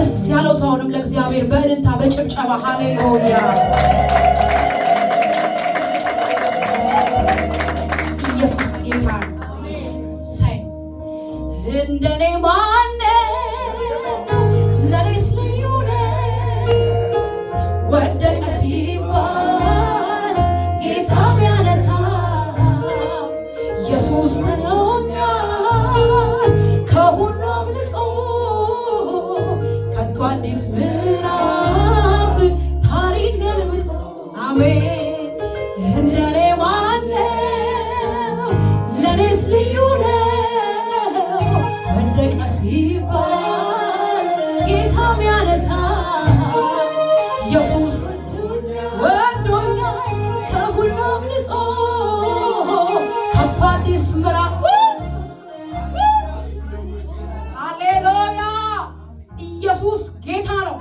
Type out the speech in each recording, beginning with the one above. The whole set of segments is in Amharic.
ደስ ያለው ሰው አሁንም ለእግዚአብሔር በእልልታ በጭብጨባ ሃሌሉያ። ኢየሱስ ጌታ ነው። እሰይ! እንደኔ ማነው? ለኔስ ልዩ ነው። ወደቀ ሲባል ጌታ ቢያነሳ፣ ኢየሱስ ጥሎኛል ከሁሉ አብልጦ፣ ከቶ አዲስ ምዕራፍ ታሪክ ገልብጦ። አሜን። እንደኔ ማነው? ለኔስ ልዩ ነው። ወደቀ ሲባል ጌታ ቢያነሳ፣ ኢየሱስ ወዶኛል ከሁሉ አብልጦ፣ ከፍቶ አዲስ ምዕራፍ። ሃሌሉያ! ኢየሱስ ጌታ ነው።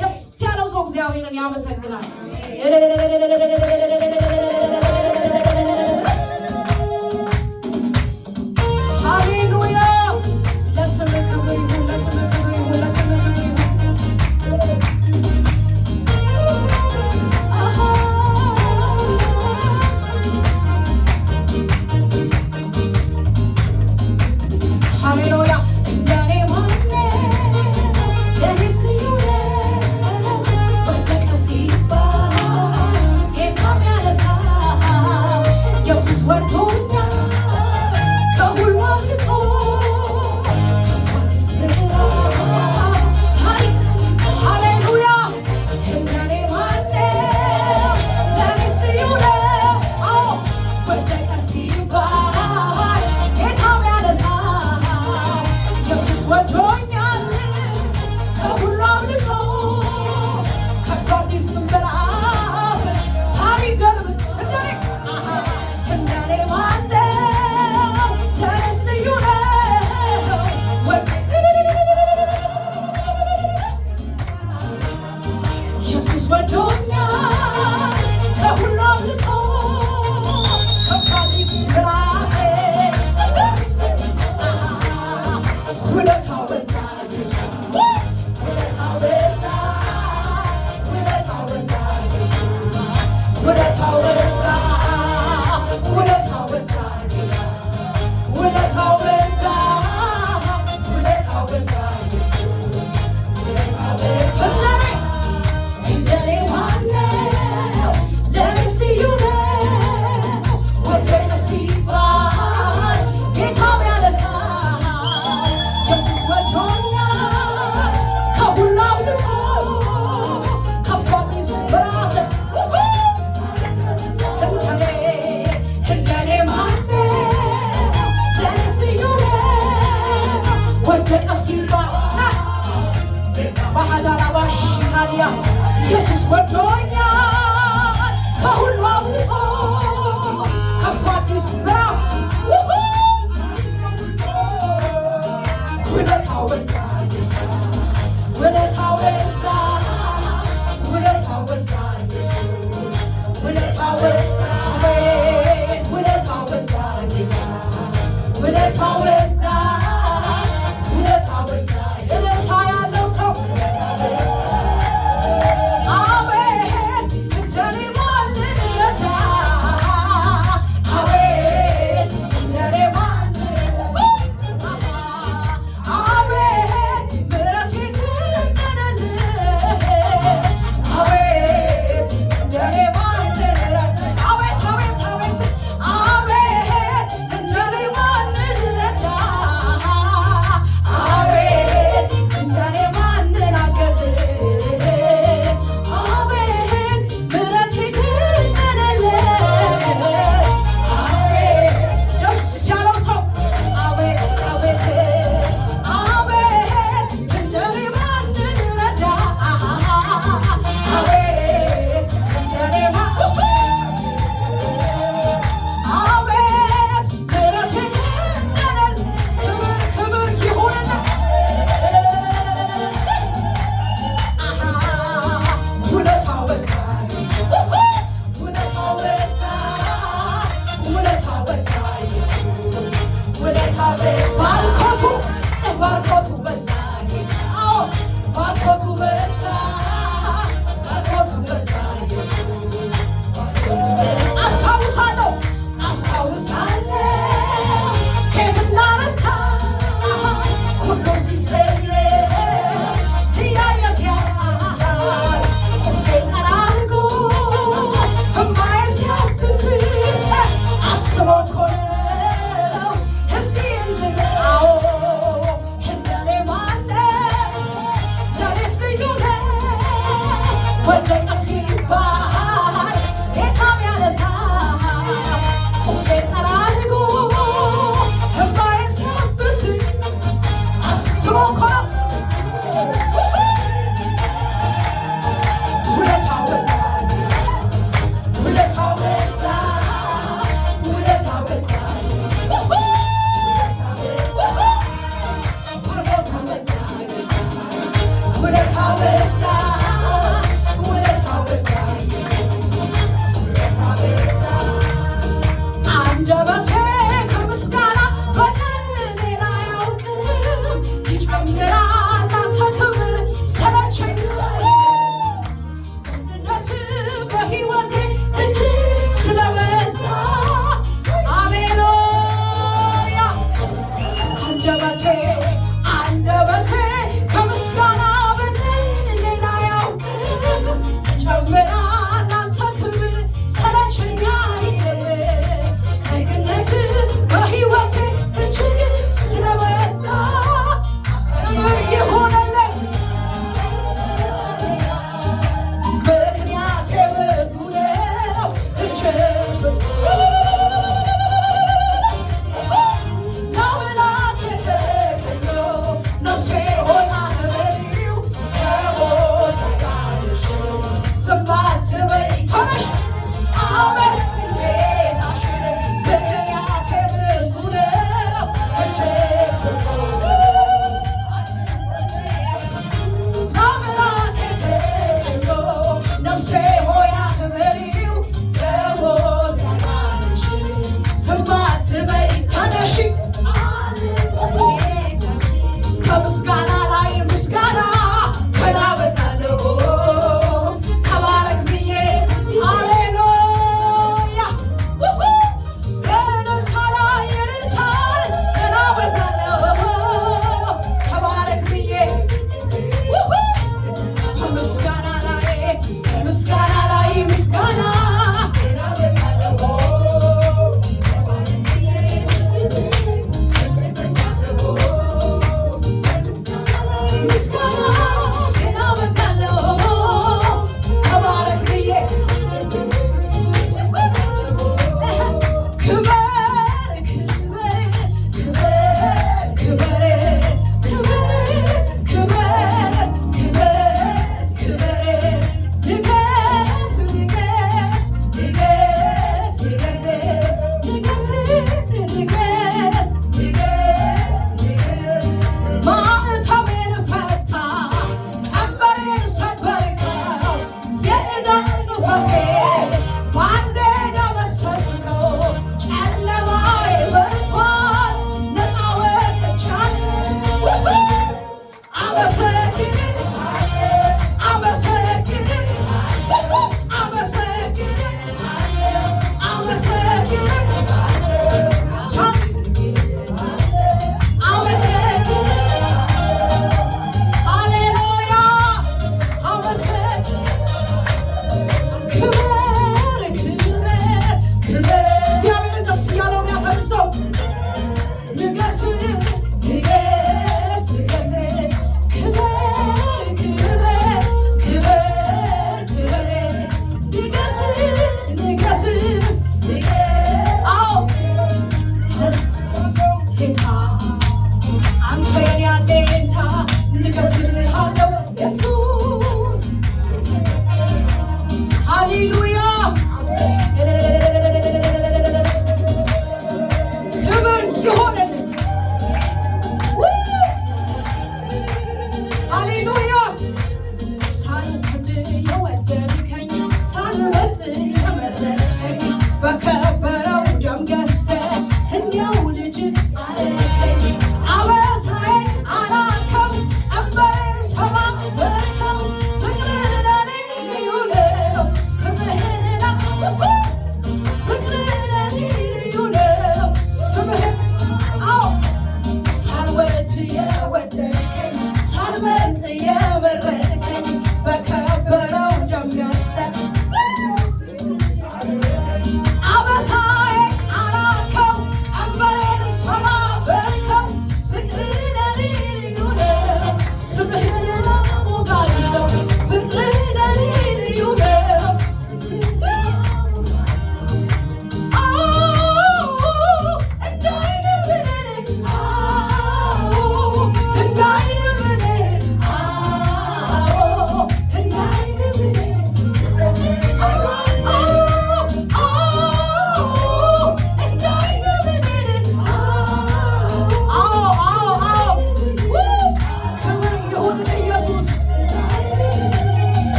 ደስ ያለው ሰው እግዚአብሔርን ያመሰግናል። ሃሌሉያ! ለስምህ ክብር ይሁን፣ ለስምህ ክብር ይሁን፣ ለስምህ ክብር ይሁን። አሃ። ሃሌሉያ። እንደኔ ማነው? ለኔስ ልዩ ነው። ወደቀ ሲባል ጌታ ቢያነሳ፣ ኢየሱስ ወዶኛል ከሁሉ አብልጦ፣ አዲስ ምዕራፍ ታሪክ። ሃሌሉያ። እንደኔ ማነው? ለኔስ ልዩ ነው። አዎ፣ ወደቀ ሲባል ጌታ ቢያነሳ፣ ኢየሱስ ወዶኛል ከሁሉ አብልጦ፣ ከፍቶ አዲስ ምዕራፍ ታሪክ ገልብጦ። እንደኔ፣ አሃ፣ እንደኔ ማነው? ለኔስ ልዩ ነው። ኢየሱስ ወዶኛል ከሁሉ አብልጦ፣ ከፍቶ አዲስ ምዕራፍ። ውለታው በዛ፣ ውለታው በዛ፣ ውለታው በዛ፣ ውለታው በዛ፣ ውለታው በዛ፣ ውለታው በዛ፣ ውለታው በዛ፣ ውለታው በዛ። እንደኔ ማነው? ለኔስ ልዩ ነው። ወደቀ ሲባል ጌታ ቢያነሳ፣ ኢየሱስ ወዶኛል ከሁሉ አብልጦ፣ ከፍቶ አዲስ ምዕራፍ። እንደኔ፣ እንደኔ ማነው? ለኔስ ልዩ ነው። ወደቀ ሲባል ባህዳራባሽ ካሊያ ኢየሱስ ወዶኛል ከሁሉ አብልጦ፣ ከፍቶ አዲስ ምዕራፍ። ውለታው በዛ፣ ውለታው በዛ፣ ውለታው በዛ፣ ኢየሱስ ውለታው በዛ፣ ውለታው በዛ፣ ጌታ ውለታው በዛ፣ ውለታው በዛ። እልልታ ያለው ሰው አቤት! እንደኔ ማንን ረዳ? አቤት! እንደኔ ማንን? አቤት! ምሕረት የገነነልህ። አቤት! እንደኔ ማንን ረዳ? አቤት፣ አቤት፣ አቤት፣ አቤት! እንደኔ ማንን ረዳ?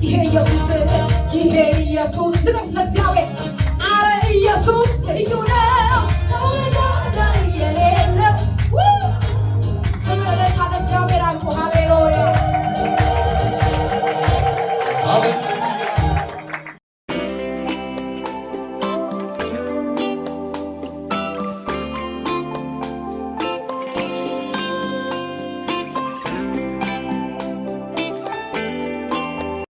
ይሄ ኢየሱስ፣ ይሄ ኢየሱስ። ዝገምት ለእግዚአብሔር።